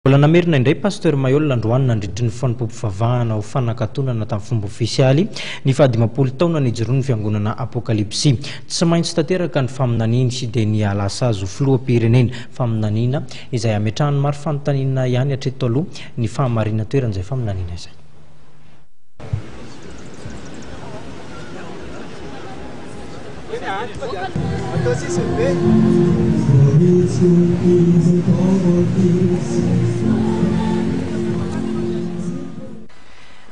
Mbola namerina indray Pasteur Mailhol androany nandritry ny fanompoam-pivavahana ho fanakatonana tamin'ny fomba ofisialy ny fahadimampolo taona nijoroan'ny fiangonana Apokalypsy. Tsy maintsy tanteraka ny faminaniany sy dia ny hahalasa azy ho filoham-pirenena. Faminaniana izay ametrahan'ny maro fanontaniana ihany hatreto aloha ny fahamarinan-toeran'izay faminaniana izay.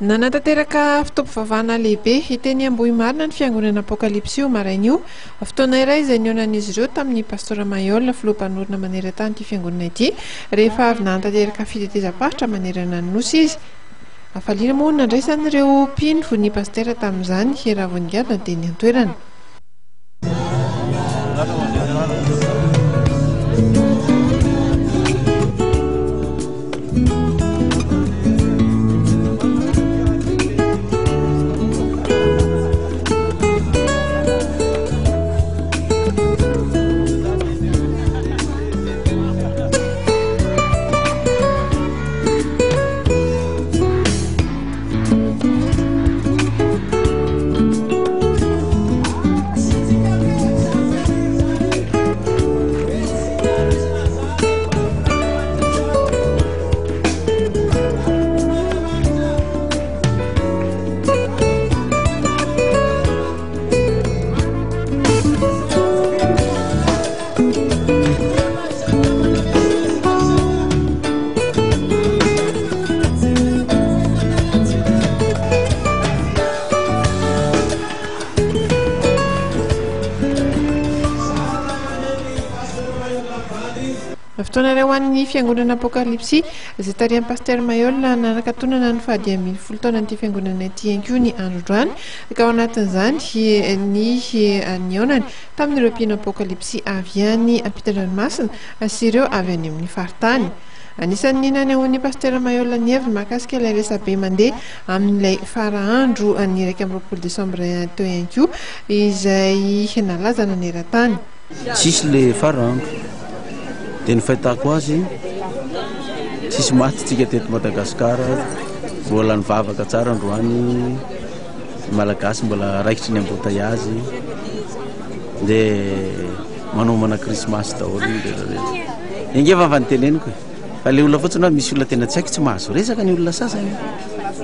Nanatanteraka fotoam-pivavahana lehibe teny Ambohimarina ny fiangonana Apokalypsy io maraina io. Fotoana iray izay nihaonan'izy ireo tamin'ny Pastora Mailhol, filoha mpanorina maneran-tany ity fiangonana ity, rehefa avy nahantanteraka fitetezam-paritra manerana ny Nosy izy. Hafaliana moa no nandraisan'ireo mpino ny pasitera tamin'izany, raha vao nigadona teny an-toerana. Fotoana iray ho an'ny Fiangonana Apokalypsy, izay tarihan'i Pasitera Mailhol nanakatonana ny faha-15 taonan'ity fiangonana ity ihany koa ny andro androany, ka ao anatin'izany ny nihaonany tamin'ireo mpino Apokalypsy avy any ampitan-dranomasina sy ireo avy any amin'ny faritany. Anisan'ny nanehoan'ny Pasitera Mailhol ny heviny mahakasika ilay resabe mandeha amin'ilay fara andro ny 21 desambra teo ihany koa izay nalaza naneran-tany. Tsisy le fara andro. Dia ny fahitako azy, tsisy maty tsika teto Madagascar, mbola nivavaka tsara androany. Ny Malagasy mbola raikitry ny embouteillage dia manomana krismasy daholo ny rehetra rehetra. Enga efa fa niteneniko e. Fa le olona fotsiny hoe misy olona tena tsy haiko tsy mahazo resaka ny olona sasany.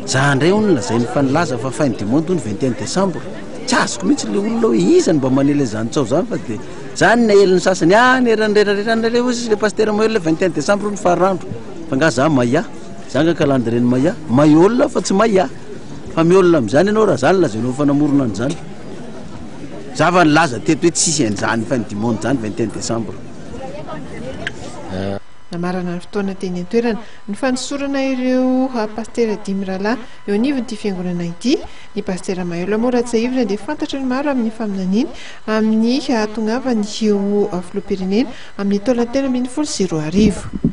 Za ndray hono lazainy fa nilaza fa fin du monde hono 21 décembre. Tsy azoko mihitsy le olona hoe iza no mba manela izany tsao zany fa dia zany ny aelin'ny sasany any eran'ny rehetra rehetra any re hozy le pasitera Mahery le 21 décembre hono farandro. Fa nga za Maya? Za nga calendrier-n'ny Maya? Maheul fa tsy Maya. Fa miolona amin'izany ianao raha zany lazainao fa namorona an'izany. Za fa nilaza teto hoe tsisy an'izany fin du monde zany 21 décembre. Namarana ny fotoana teny an-toerana ny fanosorana ireo pasitera dimy rahalahy eo anivon'ity fiangonana ity. Ny pasitera Mahelola moa raha tsiahivina dia fantatry ny maro amin'ny faminaniany amin'ny hahatongavany ho filoham-pirenena amin'ny taona 2013.